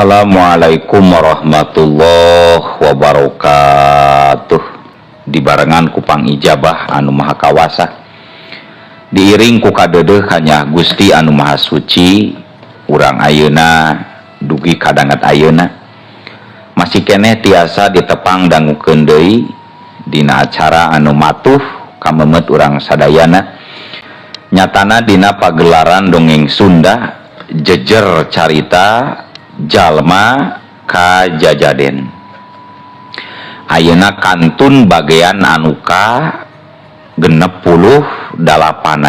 Assalamualaikum warahmatullahi wabarakatuh. Dibarengan ku pangijabah anu maha kawasa, diiring ku kadeudeuh kanya Gusti anu maha suci, urang ayeuna dugi kadanget ayeuna masih keneh tiasa ditepang dangukeun deui dina acara anu matuh kamemet urang sadayana, nyatana dina pagelaran dongeng Sunda Jejer Carita Jalma Kajajaden. Ayeuna kantun bagian anu ka 68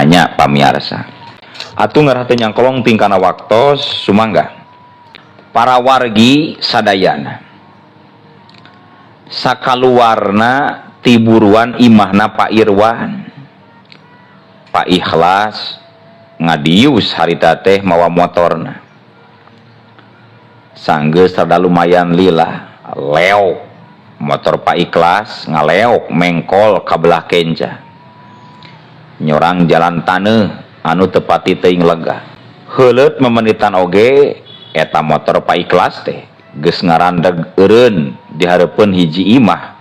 nya, pamiarsa. Atuh ngarah teu nyangkolong tingkana waktos, sumangga para wargi sadayana. Sakaluarna ti buruan imahna Pak Irwan, Pak Ikhlas ngadius harita teh mawa motorna. Sanggeus rada lumayan lila, leok motor Pak Ikhlas, ngaleok mengkol ka belah kenca, nyorang jalan taneuh anu teu pati teuing lega. Heuleut memenitan oge eta motor Pak Ikhlas teh geus ngarandeg eureun di hareupeun hiji imah.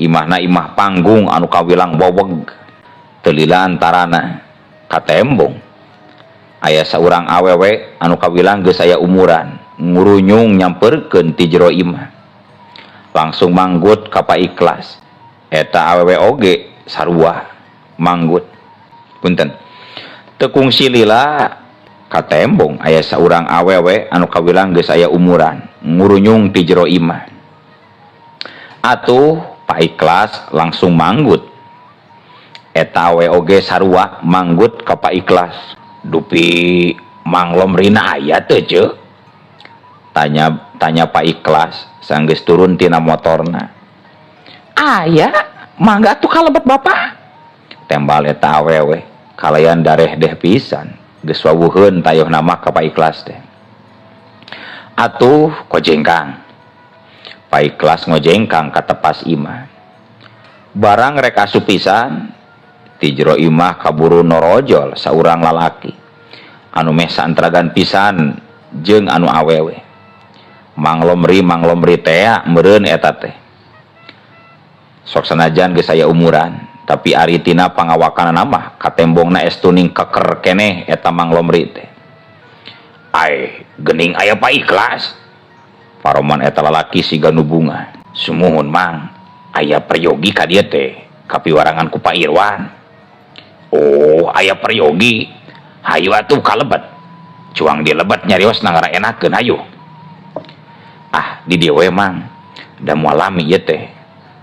Imahna imah panggung anu kawilang boweg. Teu lila antarana katembong aya saurang awewe anu kawilang geus aya umuran ngurunyung nyamperkeun ti jero imah, langsung manggut ka Pak Ikhlas. Eta awewe oge sarua manggut. Punten, teu kungsi lila katembong aya saurang awewe anu kawilang geus aya umuran ngurunyung ti jero imah. Atuh Pak Ikhlas langsung manggut. Eta awewe oge sarua manggut ka Pak Ikhlas. "Dupi Mang Lomrina aya teu, Ceu?" tanya tanya Pak Ikhlas sanggeus turun tina motorna. "Aya, mangga atuh kalebet, Bapak," tembal eta awewe kalayan dareh deh pisan. Geus wawuheun tayohna mah ka Pak Ikhlas teh. Atuh kojengkang. Pak Ikhlas ngojengkang ka tepas imah. Barang rek asup pisan, ti jero imah kaburu norojol saurang lalaki anu meh saantragan pisan jeung anu awewe. Mang Lomri, Mang Lomri tea meureun eta teh. Sok sanajan geus aya umuran, tapi ari tina pangawakanana mah katembongna estu ning keker keneh eta Mang Lomri teh. "Ai, geuning aya Pak Ikhlas," paroman eta lalaki siga nu bunga. "Sumuhun, Mang, aya peryogi ka dieu teh kapiwarangan ku Pak Irwan." "Oh, aya peryogi. Hayu atuh kalebet. Cuang di lebet nyariosna ngaraenakeun, hayu." "Ah, di dieu we, Mang, da moal lami ieu teh.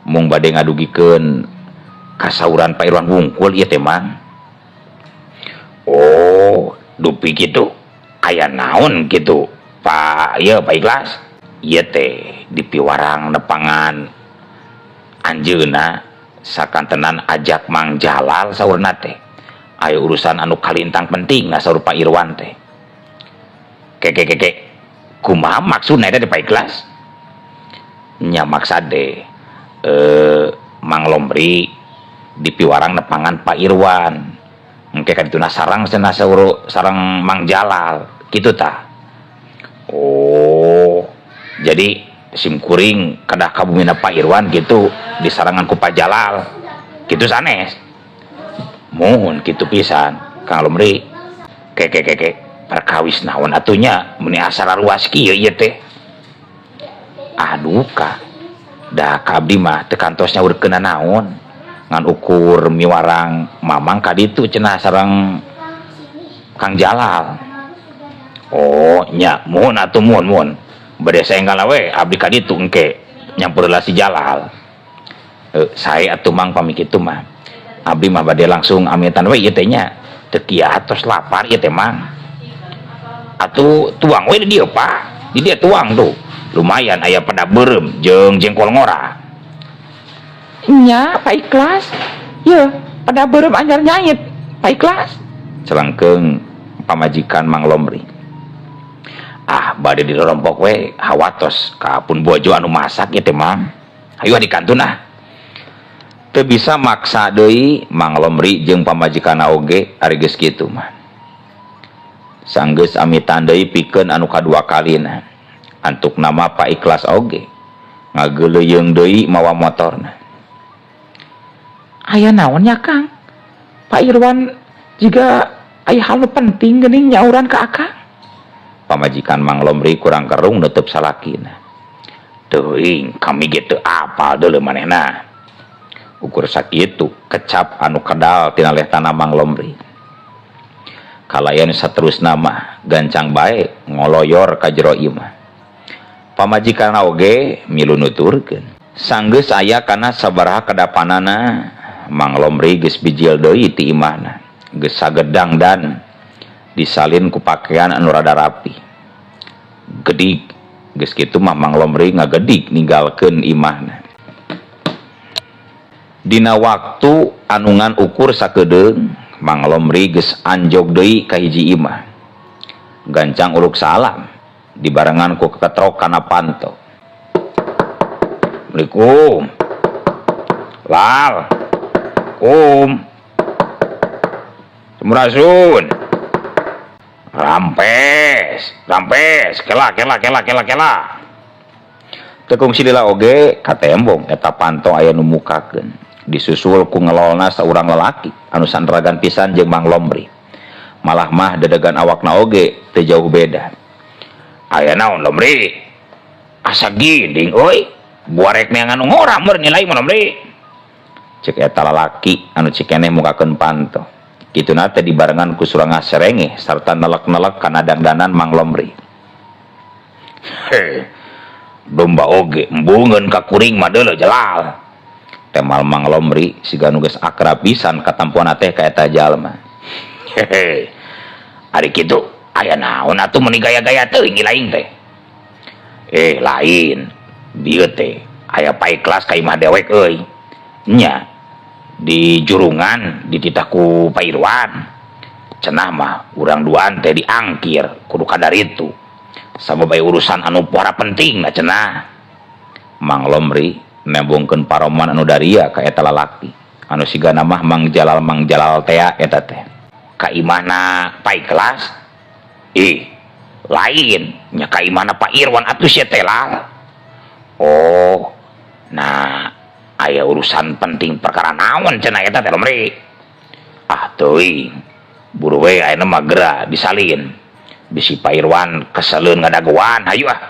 Mung bade ngadugikeun kasauran Pak Irwan wungkul ieu teh, Mang." "Oh, dupi kitu. Aya naon kitu, Pak ieu, Pak Ikhlas?" "Ieu teh dipiwarang nepangan anjeunna sakantenan ajak Mang Jalal, saurna teh. Aya urusan anu kalintang penting," saur Pak Irwan teh. "Keke keke, kumaha maksudna eta teh, Pak Ikhlas?" "Nya maksad deh, Mang Lomri dipiwarang nepangan Pak Irwan. Engke ka dituna sarang cenah saur sareng Mang Jalal, kitu tah." "Oh, jadi sim kuring kedah ka bumina Pak Irwan gitu, disarangan ku Pak Jalal kitu sanes?" "Muhun, kitu pisan, Kang Lomri." "Keke keke, perkawis naon atunya meni asa ruas kieu ieu teh?" "Aduh ka da ka abdi mah teu kantos nyaurkeun naon, ngan ukur miwarang Mamang ka ditu cenah sareng Kang Jalal." "Oh nya, muhun atuh, muhun muhun. Bade saenggal we abdi ka ditu engke nyampur si Jalal." "Sae atuh, Mang, pami kitu mah. Abdi mah bade langsung amitan we ieu teh nya. Teu kiatos lapar ieu teh, Mang." "Atuh tuang we di dieu, Pak. Di dieu tuang tuh. Lumayan aya pada beureum jeung jengkol ngora." "Nya, Pak Ikhlas. Ye, pada beureum anyar nyait, Pak Ikhlas," celengkeung pamajikan Mang Lomri. "Ah, bade dirorompok we, hawatos ka pun bojo anu masak ieu teh, Mang. Hayu dikantun ah." Teu bisa maksa deui Mang Lomri jeung pamajikanna oge ari geus kitu mah. Sanggeus amitan deui pikeun anu kadua kalina. Antukna mah Pak Ikhlas oge ngageuleuyeung deui mawa motorna. Aya naon nya, Kang? Pak Irwan jiga aya hal nu penting geuning nyauran ka Akang. Pamajikan Mang Lomri kurang kerung nutup salakina. Teuing, kami ge teu apal deuleu manehna. Ukur sakitu kecap anu kedal tina lehtana Mang Lomri. Kalayan saterusna mah gancang bae ngoloyor ka jero imah. Pamajikan oge milu nuturkeun. Sanggeus aya kana sabaraha kadapanana, Mang Lomri geus bijil deui ti imahna. Geus sagedang dan disalin ku pakaian anu rada rapi. Gedig geus kitu mah Mang Lomri ngagedig ninggalkeun imahna. Dina waktu anu ngan ukur sakedeung, Mang Lomri geus anjog deui ka hiji imah. Gancang uluk salam dibarengan ku keketrok kana panto. Assalamualaikum. Lal. Kum. Sampurasun. Rampes, rampes, kela kela kela kela kela. Teu kungsi lila oge katembong eta panto aya nu mukakeun. Disusul ku ngelolna saurang lalaki anu sandragan pisan jeung Mang Lomri. Malah mah dedegan awakna oge teu jauh beda. Aya naon, Lomri? Asa ginding euy. Buarek neangan nu ngora meur nilai mah, Lomri. Cek eta lalaki anu cikeneh mukakeun panto. Kituna teh dibarengan ku suranga serengeh sarta nelek-nelek kana dangdanan Mang Lomri. Heh. Domba oge embungeun ka kuring mah deuleu, Jalal. Temal Mang Lomri siga nu geus akrab pisan katampuan teh ka eta jalma. Hehe. Ari kitu aya naon atuh meuni gaya-gaya teuing lain teh? Eh, lain. Dieu teh aya Pak Ikhlas ka imah dewek euy. Nya di jurungan dititah ku Pak Irwan. Cenah mah urang duaan teh diangkir kudu kadar itu. Sabab aya urusan anu pohara penting na cenah. Mang Lomri nembongkeun paroman anu daria ka eta lalaki. Anu sigana mah Mang Jalal, Mang Jalal tea eta teh. Ka imahna Pak Ikhlas? Ih, lain nya, ka imahna Pak Irwan atuh sia teh, Lal. Oh, nah aya urusan penting perkara naon cenah eta teh, Lomri? Ah, teuing. Buru we ayeuna mah geura disalin. Bisi Pak Irwan keseleun ngadagoan, hayu ah.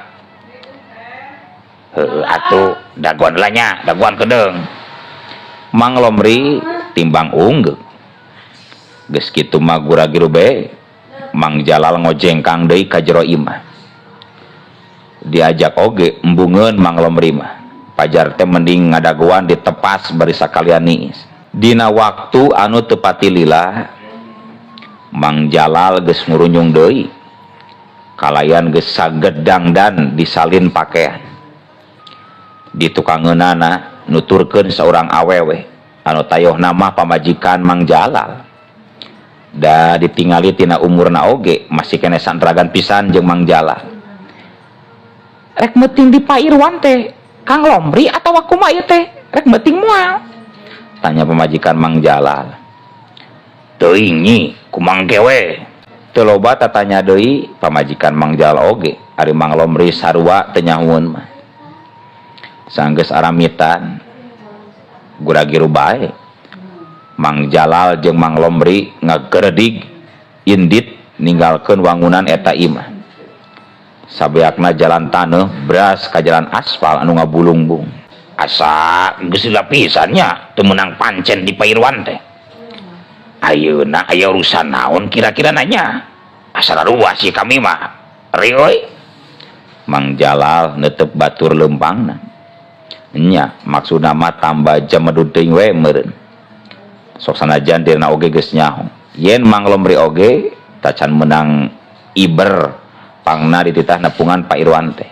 Heueuh atuh, dagoan heula nya, dagoan kedeung. Mang Lomri timbang unggeuh. Geus kitu mah gura-giru bae Mang Jalal ngojengkang deui ka jero imah. Diajak oge embungeun Mang Lomri mah. Pajar teh mending ngadagoan ditepas bari sakalian niis. Dina waktu anu teu pati lila, Mang Jalal geus ngurunyung deui. Kalayan geus sagedang dan disalin pakaian. Di tukangeunana nuturkeun saurang awewe anu tayohna mah pamajikan Mang Jalal. Da ditingali tina umurna oge masih keneh sandragan pisan jeung Mang Jalal. Rek meuting di Pak Irwan teh Kang Lomri atawa kumaha ieu teh? Rek meuting moal? Tanya pamajikan Mang Jalal. Teuing nyi, kumangke we. Teu loba tatanya deui pamajikan Mang Jalal oge, ari Mang Lomri sarua teu nyahueun mah. Sanggeus aramitan gura-giru bae. Mang Jalal jeung Mang Lomri ngageredig indit ninggalkeun wangunan eta imah. Sabeakna jalan taneuh bras ka jalan aspal anu ngabulungbung. Asa geus lila pisan nya teu meunang pancen di Pak Irwan teh. Ayeuna aya urusan naon kira-kira nanya? Asa ruas sih kami mah. Ri euy. Mang Jalal netep batur leumpangna. Nya maksudna mah tambah jamedud teuing we meureun. Sok sanajan dirina oge geus nyaho. Yen Mang Lomri oge tacan meunang iber pangna dititah nepungan Pak Irwan teh.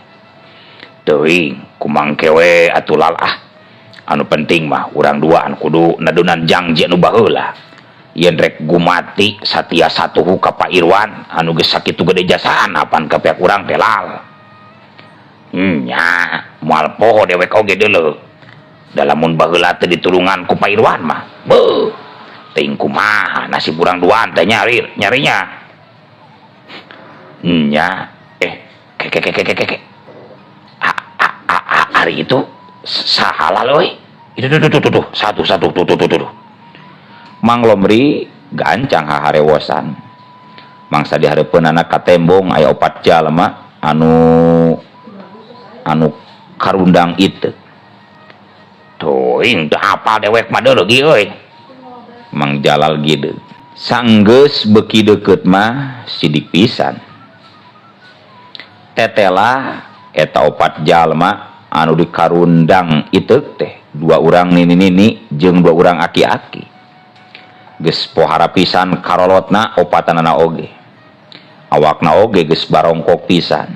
Teuing kumangke we atuh, Lal ah. Anu penting mah urang duaan kudu nedunan janji anu baheula. Yen rek gumati satia satuhu ka Pak Irwan anu geus sakitu gede jasaan apan ka pihak urang teh, Lal. Nya moal poho dewek oge deuleu. Da lamun baheula teh ditulungan ku Pak Irwan mah, beuh, teuing kumaha nasib urang duaan teh nyari nyarinya. Nya, eh, ke ke ke ke ke ke. Ari itu saha Lal euy? Itu tuh tuh tuh tuh satu satu tuh tuh tuh tuh. Mang Lomri gancang haharewosan. Mangsa dihareupeunana katembong aya opat jalma anu anu karundang itu. Teuing teu apal dewek mah deuleu euy. Mang Jalal gitu. Sanggeus beuki deukeut mah sidik pisan. Tetela eta opat jalma anu dikarundang itu teh dua urang nini-nini jeung dua urang aki-aki. Geus pohara pisan karolotna opatanana oge. Awakna oge geus barongkok pisan.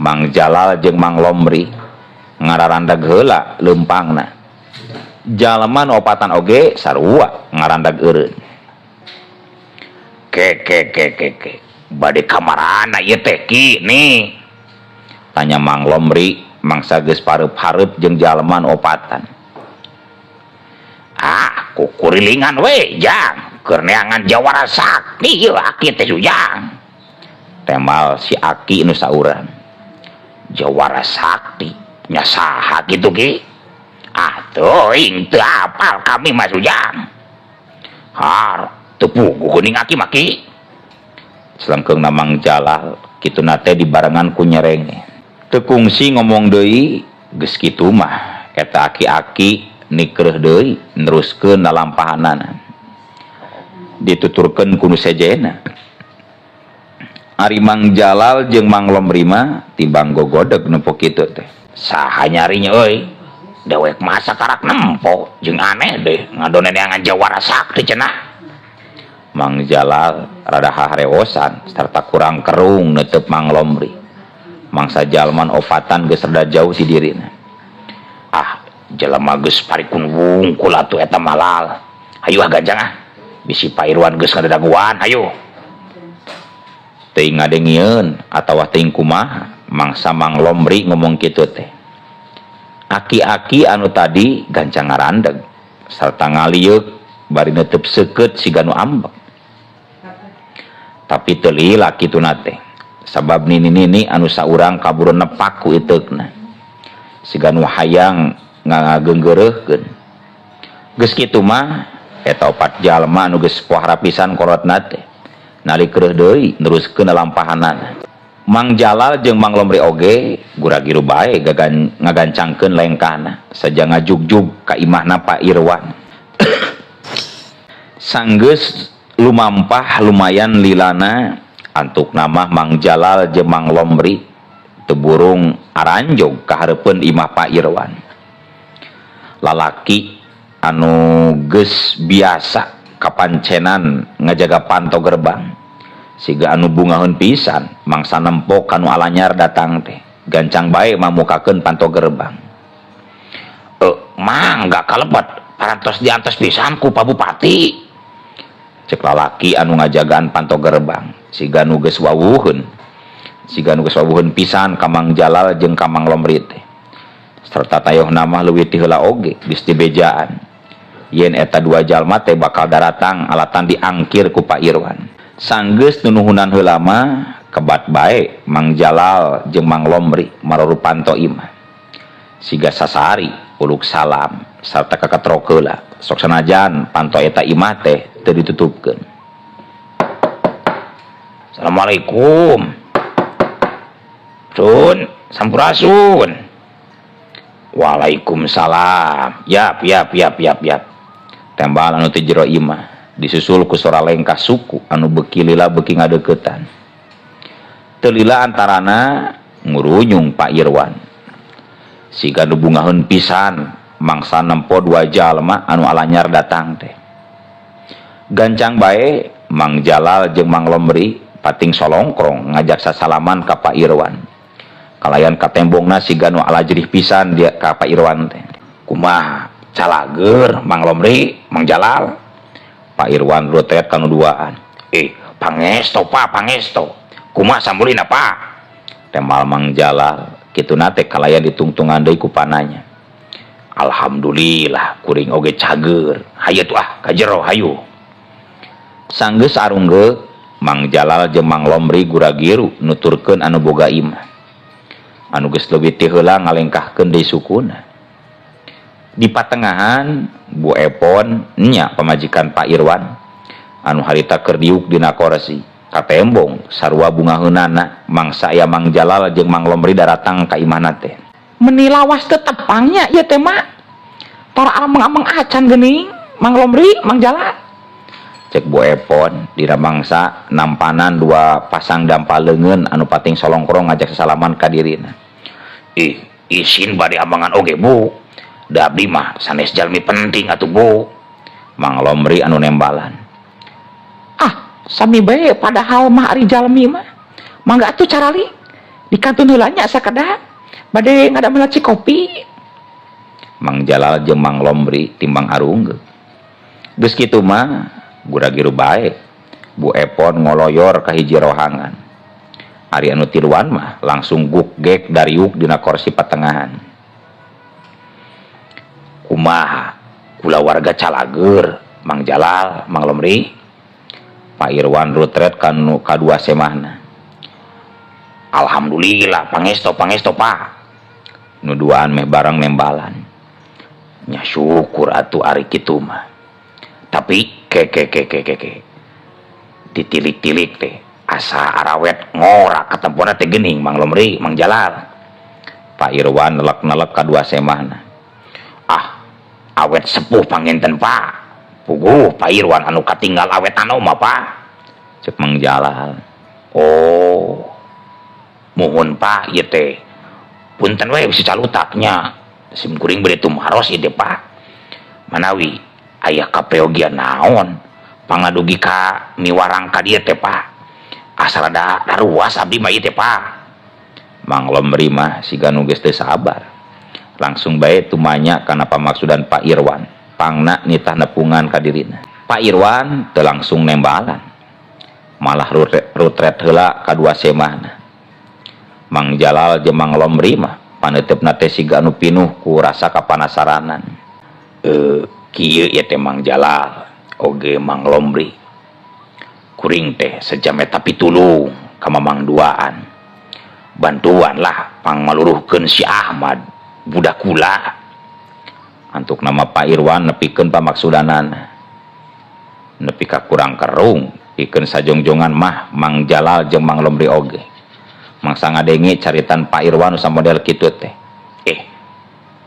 Mang Jalal jeung Mang Lomri ngararandag heula leumpangna. Jalma nu opatan oge sarua ngarandag eureun. Ke ke ke ke ke. Bade kamarana ieu teh Ki nih? Tanya Mang Lomri mangsa geus pareup-hareup jeung jalma nu opatan. Ah, kukurilingan we, Jang. Keur neangan jawara sakti ieu aki teh Jang. Temal si aki nu saurang. Jawara sakti nya saha kitu Ki? Ah, teuing teu apal kami mah Ujang. Har, teu puguh geuning aki mah Ki. Selengkeungna Mang Jalal kituna teh dibarengan ku nyerenge. Teu kungsi ngomong deui geus kitu mah eta aki-aki nikreuh deui neruskeun lalampahanana. Dituturkeun ku nu sejenna. Ari Mang Jalal jeung Mang Lomri mah tibang gogodeg nempo kitu teh. Saha nyarinya euy? Dewek masa karak nempo jeung aneh deh ngadone neangan jawara sakti cenah. Mang Jalal rada harewosan sarta kurang kerung netep Mang Lomri. Mangsa jalma opatan geus rada jauh ti dirina. Ah, jelema geus parikun wungkul atuh eta malal. Hayu ah ganjang ah. Bisi Pak Irwan geus ngadaguan, hayu. Teuing ngadengieun atawa teuing kumaha mangsa Mang Lomri ngomong kitu teh. Aki-aki anu tadi gancang ngarandeg sarta ngalieuk bari netep seukeut siga nu ambek. Tapi teu lila kituna teh. Sabab nini-nini anu saurang kaburu nepak ku iteukna. Siga nu hayang ngageunggeureuhkeun. Geus kitu mah eta opat jalma anu geus pohara pisan kolotna teh. Nalikreuh deui neruskeun lalampahanana. Mang Jalal jeung Mang Lomri oge gura-giru bae ngagancangkeun lengkahna saja ngajugjug ka imahna Pak Irwan. Sanggeus lumampah lumayan lilana antukna mah Mang Jalal jeung Mang Lomri teu burung aranjog ka hareupeun imah Pak Irwan. Lalaki anu geus biasa kapancenan ngajaga panto gerbang siga anu bungaheun pisan mangsa nempo kanu alanyar datang teh gancang bae mamukakeun panto gerbang. Mangga kalebet parantos diantos pisan ku Pak Bupati. Cek lalaki anu ngajagaan panto gerbang siga nu geus wawuheun. Siga nu geus wawuheun pisan ka Mang Jalal jeung ka Mang Lomri teh. Serta tayohna mah leuwih ti heula oge geus dibejaan. Yen eta dua jalma teh bakal daratang alatan diangkir ku Pak Irwan. Sanggeus nunuhunan heula mah kebat bae Mang Jalal jeung Mang Lomri marorup panto imah. Siga sasari uluk salam sarta kakatrok heula sok sanajan panto eta imah teh teu ditutupkeun. Assalamualaikum. Sun, sampurasun. Waalaikumsalam. Yap, yap, yap, yap, yap. Tembal anu ti jero imah disusul ku sora lengkah suku anu beuki lila beuki ngadeuketan. Teu lila antarana ngurunyung Pak Irwan. Siga nu bungaheun pisan mangsa nempo dua jalma anu alanyar datang teh. Gancang bae Mang Jalal jeung Mang Lomri pating solongkrong ngajak sasalaman ka Pak Irwan. Kalayan katembongna siga nu alajrih pisan dia ka Pak Irwan teh. Kumaha calageur Mang Lomri, Mang Jalal? Pak Irwan rotet kanu duaan. Pangesto Pak, pangesto. Kumaha samulina Pak? Temal Mang Jalal kituna teh kalayan ditungtungan deui ku pananya. Alhamdulillah kuring oge cager. Hayu tuh ah ka jero hayu. Sanggeus arunggeuk Mang Jalal jeung Mang Lomri gura-giru nuturkeun anu boga imah. Anu geus leuwih ti heula ngalengkahkeun deui sukuna. Di patengahan Bu Epon nya pamajikan Pak Irwan anu harita keur diuk dina korsi katembong sarua bungaheunana mangsa aya Mang Jalal jeung Mang Lomri daratang ka imahna teh. Meni lawas teu tepangnya ieu teh mak. Tara ameng-ameng acan geuning Mang Lomri, Mang Jalal. Cek Bu Epon dina mangsa nampanan dua pasang dampal leungeun anu pating solongkrong ngajak sasalaman ka dirina. Ih, isin bade amangan oge Bu. Da abdi mah sanes jalmi penting atuh Bu. Mang Lomri anu nembalan. Ah, sami bae padahal mah ari jalmi mah. Mangga atuh carali. Dikantun heula nya sakedap. Bade ngadamel kopi. Mang Jalal jeung Mang Lomri timbang arunggeuk. Geus kitu mah gura-giru bae. Bu Epon ngoloyor ka hiji rohangan. Ari anu tiluan mah langsung guk gek dariuk dina korsi patengahan. Kumaha kulawarga calageur Mang Jalal, Mang Lomri. Pak Irwan rutret kanu kadua semahna. Alhamdulillah pangesto pangesto Pak. Nu duaan meh bareng nembalan. Nya syukur atuh ari kitu mah. Tapi ke ke ke ke ke ke ditilik-tilik teh asa arawet ngora katempona teh geuning Mang Lomri, Mang Jalal. Pak Irwan nelek-nelek kadua semahna. Ah, awet sepuh panginten Pak. Puguh Pak Irwan anu katinggal awet anu mah Pak. Cek Mang Jalal. Oh, muhun Pak ieu teh. Punten we bisi calutaknya. Sim kuring bade tumaros ieu teh Pak. Manawi aya kapeogian naon pangadugi ka miwarang ka dieu teh Pak. Asa rada daruas abdi mah ieu teh Pak. Mang Lomri mah siga nu geus teu sabar. Langsung bae tumanya kana pamaksudan Pak Irwan. Pangna nitah nepungan ka dirina. Pak Irwan teu langsung nembalan. Malah rutret heula ka dua semahna. Mang Jalal jeung Mang Lomri mah paneuteup teh siga anu pinuh ku rasa kapanasaranan. Kieu ieu teh Mang Jalal oge Mang Lomri. Kuring teh sejam eta pitulung ka Mamang duaan. Bantuan lah pangmaluruhkeun si Ahmad budak kula. Antuk nama Pak Irwan nepikeun pamaksudanana. Nepi ka kurang kerung pikeun sajongjongan mah Mang Jalal jeung Mang Lomri oge. Mangsa ngadenge caritan Pak Irwan nu model kitu teh.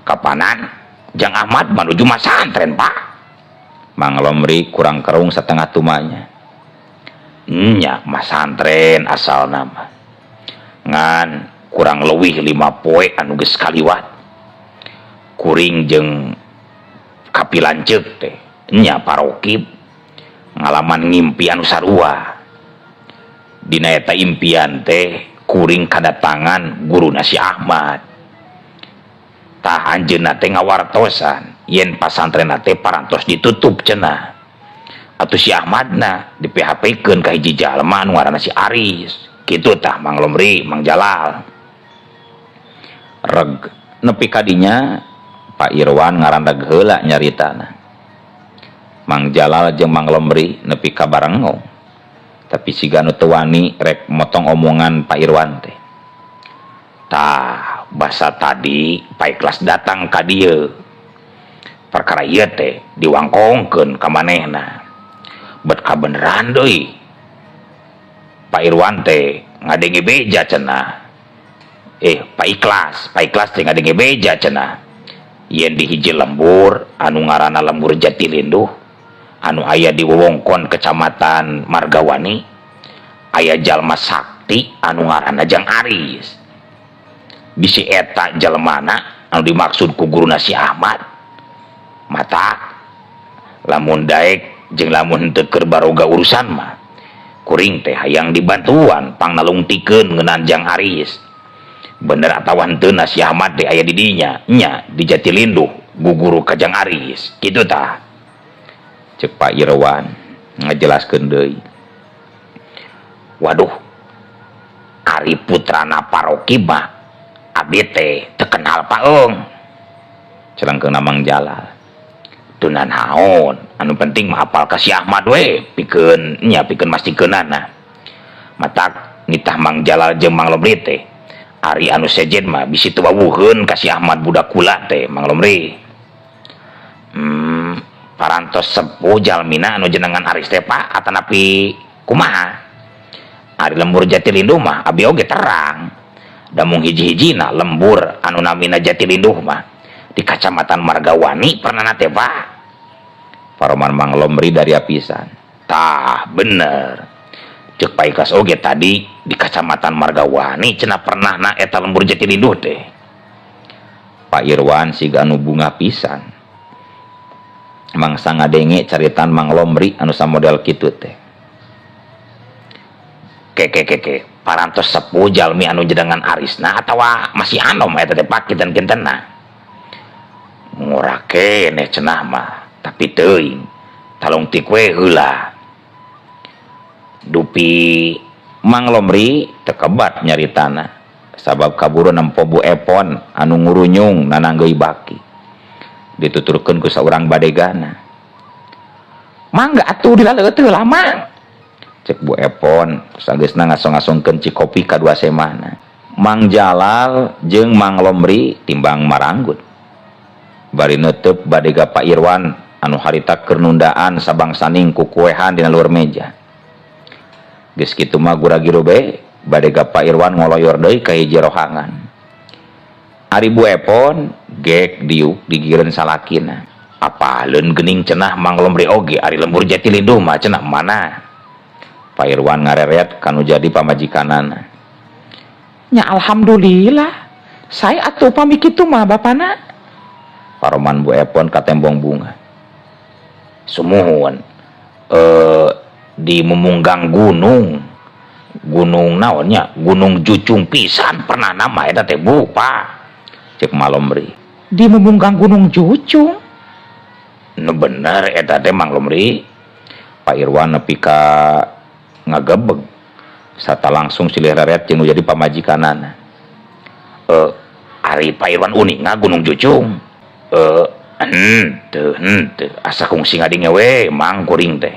Kapanan Jang Ahmad menuju masantren Pak. Mang Lomri kurang kerung setengah tumanya. Nya masantren asal nama. Ngan kurang leuwih 5 poe anu geus kaliwat. Kuring jeung kapilanceuk teh nya parokib ngalaman ngimpi anu sarua. Dina eta impian teh kuring kadatangan guruna si Ahmad. Tah anjeunna teh ngawartosan yen pasantrenna teh parantos ditutup cenah. Atuh si Ahmadna di P H P-keun ka hiji jalma anu ngaranna si Aris. Kitu tah Mang Lomri, Mang Jalal. Reg nepi kadinya Pak Irwan ngarandag heula nyaritana. Mang Jalal jeung Mang Lomri nepi ka barengong. Tapi siga nu teu wani rek motong omongan Pak Irwan teh. Tah, basa tadi Pak Ikhlas datang ka dieu. Perkara ieu teh diwangkongkeun ka manehna. Bet kabeneran deui. Pak Irwan teh ngadenge beja cenah. Pak Ikhlas, Pak Ikhlas teh ngadenge beja cenah. Yen di hiji lembur anu ngaranna lembur Jatilinduh anu aya di wewengkon Kecamatan Margawani aya jalma sakti anu ngaranna Jang Aris. Bisi eta jalmana anu dimaksud ku guruna si Ahmad. Mata lamun daek jeung lamun henteu keur baroga urusan mah kuring teh hayang dibantuan pangnalungtikeun ngeunaan Jang Aris. Bener atawa henteu na si Ahmad teh aya di dinya nya di Jatilinduh guguru ka Jang Aris kitu tah. Cek Pak Irwan ngajelaskeun deui. Waduh, ari putrana paroki mah abdi teh teu kenal paeung. Celengkeunna Mang Jalal. Teu naon, anu penting mah apal ka si Ahmad we pikeun nya pikeun mastikeunana. Matak nitah Mang Jalal jeung Mang Lomri teh Ari anu sejen mah bisi teu wawuheun ka si Ahmad budak kula teh Mang Lomri. Parantos sepuh jalmina anu jenengan Aris teh Pak atanapi kumaha? Ari lembur Jatilinduh mah abi oge terang. Da mung hiji-hijina lembur anu namina Jatilinduh mah di Kacamatan Margawani pernah teh Pak. Paroman Mang Lomri dari apisan. Tah bener. Cek Pak Ikhlas oge tadi di Kacamatan Margawani cenah pernah na eta lembur Jatilinduh teh. Pak Irwan siga anu bunga pisan. Mangsa ngadenge caritan Mang Lomri anu samodel kitu teh. Ke ke ke ke parantos sepuh jalmi anu jenengan Arisna atawa masih anom eta teh Pak kinten-kintenna. Ngora keneh cenah mah, tapi teuing talungtik we heula. Dupi Mang Lomri tekebat nyaritana sabab kaburu nempo Bu Epon anu ngurunyung nananggeui baki. Dituturkeun ku saurang badegana. Mangga atuh dilaleueut heula Mang. Cek Bu Epon sageusna ngasong-ngasongkeun cikopi ka dua semana. Mang Jalal jeung Mang Lomri timbang maranggut. Bari neuteup badega Pak Irwan anu harita keur nundaan sabangsaning kukuehan dina luhur meja. Geus kitu mah gura-giru bae badega Pak Irwan ngoloyor deui ka hiji rohangan. Ari Bu Epon gek diuk digigireun salakina. Apaleun geuning cenah Mang Lomri oge ari lembur Jatilinduh mah cenah mana. Pak Irwan ngareret kanu jadi pamajikanana. Nya alhamdulillah. Saya atuh pami kitu mah bapana. Paroman Bu Epon katembong bunga. Sumuhun di memunggang gunung. Gunung naonnya? Gunung Jucung pisan pernah nama eta teh Bu, Pak. Cek Malomri. Di memunggang Gunung Jucung. Nu bener eta teh Mang Lomri. Pak Irwan nepi ka ngagebeg sarta langsung silih reret jeung nu jadi pamajikanana. Ari Pak Irwan uninga Gunung Jucung. Henteu henteu asa kungsi ngadenge we Mang kuring teh.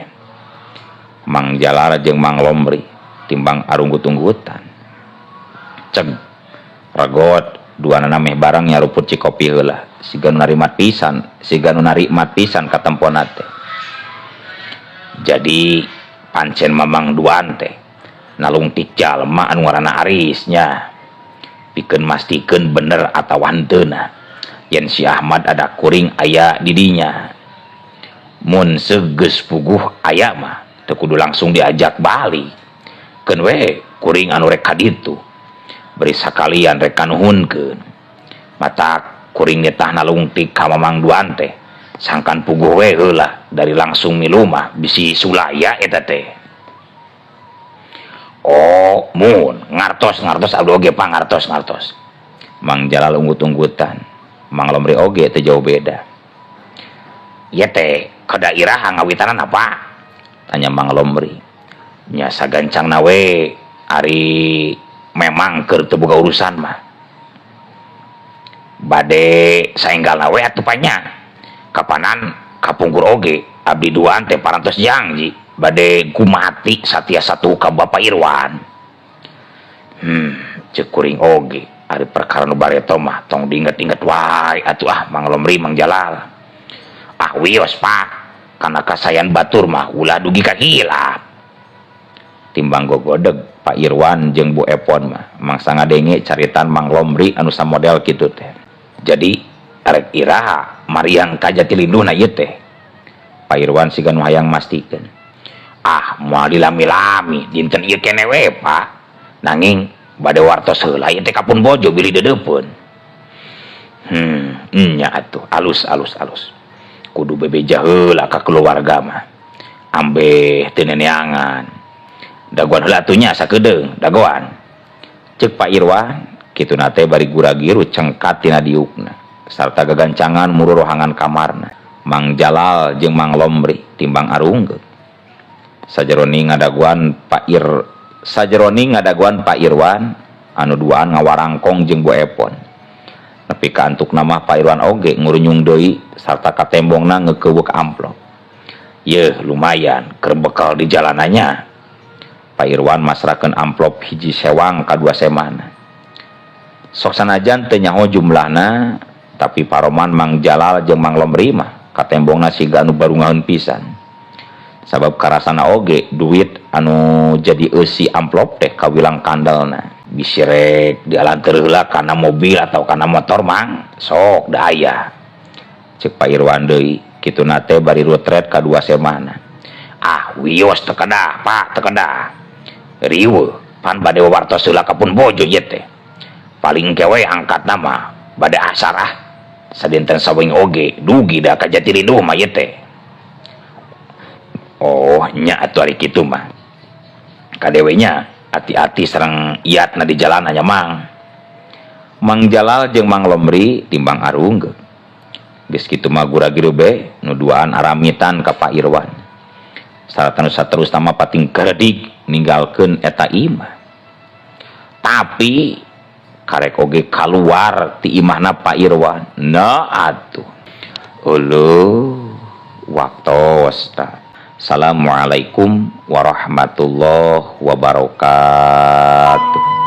Mang Jalal jeung Mang Lomri timbang arunggut-unggutan. Ceg regot duanana meh barang nyaruput cikopi heula siga nu narimat pisan, siga nu narikmat pisan katempona teh. Jadi pancen Mamang duaan teh nalungtik jalma anu ngaranna Aris nya. Pikeun mastikeun bener atawa henteuna yen si Ahmad ada kuring aya di dinya. Mun segeus puguh aya mah teu kudu langsung diajak balik. Keun we kuring anu rek ka ditu. Beri sakalian rek kanuhunkeun. Matak kuring nitah nalungtik ka Mamang duaan teh. Sangkan puguh we heula dari langsung milu mah bisi sulaya eta teh. Oh, mun ngartos ngartos abdi oge Pak ngartos ngartos. Mang Jalal unggut-unggutan. Mang Lomri oge teu jauh beda. Ieu teh ka daerah ngawitanan apa? Tanya Mang Lomri. Nya sagancangna we ari memang keur teu boga urusan mah. Bade saenggalna we atuh panya. Kapanan kapungkur oge abdi duaan teh parantos janji bade gumati satia satu ka Bapak Irwan. Cek kuring oge ari perkara nu bareto mah tong diinget-inget wae atuh ah Mang Lomri Mang Jalal. Ah wios Pak, kana kasayan batur mah ulah dugi ka hilap. Timbang gogodeg Pak Irwan jeung Bu Epon mah mangsa ngadenge caritan Mang Lomri anu samodel kitu teh. Jadi arek iraha mariang ka Jatilinduhna ieu teh. Pak Irwan siga nu hayang mastikeun. Ah moal dilami-lami dinten ieu keneh we Pak. Nanging bade wartos heula ieu teh kapun bojo bilih deudeupeun. Nya atuh alus alus alus. Kudu bebeja heula ka keluarga mah. Ambeh teu neneangan. Dagoan heula atuh nya sakedeung dagoan. Ceuk Pak Irwan kituna teh bari gura-giru cengkat tina diukna sarta gagancangan muru rohangan kamarna. Mang Jalal jeung Mang Lomri timbang arunggeut. Sajeroning ngadagoan Pak Ir sajeroning ngadagoan Pak Irwan anu duaan ngawarangkong jeung Bu Epon. Nepi ka antukna mah Pak Irwan oge ngurunyung deui sarta katembongna ngeukeweuk amplop. Yeuh lumayan keur bekal di jalanannya. Pak Irwan masrakeun amplop hiji sewang ka dua semana. Sok sanajan teu nyaho jumlahna tapi paroman Mang Jalal jeung Mang Lomri mah katembongna siga anu barungaheun pisan. Sabab karasana oge duit anu jadi eusi amplop teh kawilang kandelna. Bisi rek dialanteur heula kana mobil atau kana motor Mang, sok da aya. Ceuk Pak Irwan deui, kituna teh bari rutret ka dua semana. Ah, wios teu kedah, Pak, teu kedah. Riweuh, pan bade wartos heula ka pun bojo ieu teh. Paling kewe angkatna mah bade asar ah. Sadinten sawengi oge dugi da ka Jatirinduh mah ieu teh. Oh, nya atuh ari kitu mah. Kadewe nya hati-hati sareng iatna di jalan nya Mang. Mang Jalal jeung Mang Lomri timbang arunggeuk. Geus kitu mah gura-giru be nu duaan aramitan ka Pak Irwan. Sarata nu saterusna mah pating geredig ninggalkeun eta imah. Tapi karek oge kaluar ti imahna Pak Irwan. Nah atuh. Euleuh, waktos ta. Assalamualaikum warahmatullahi wabarakatuh.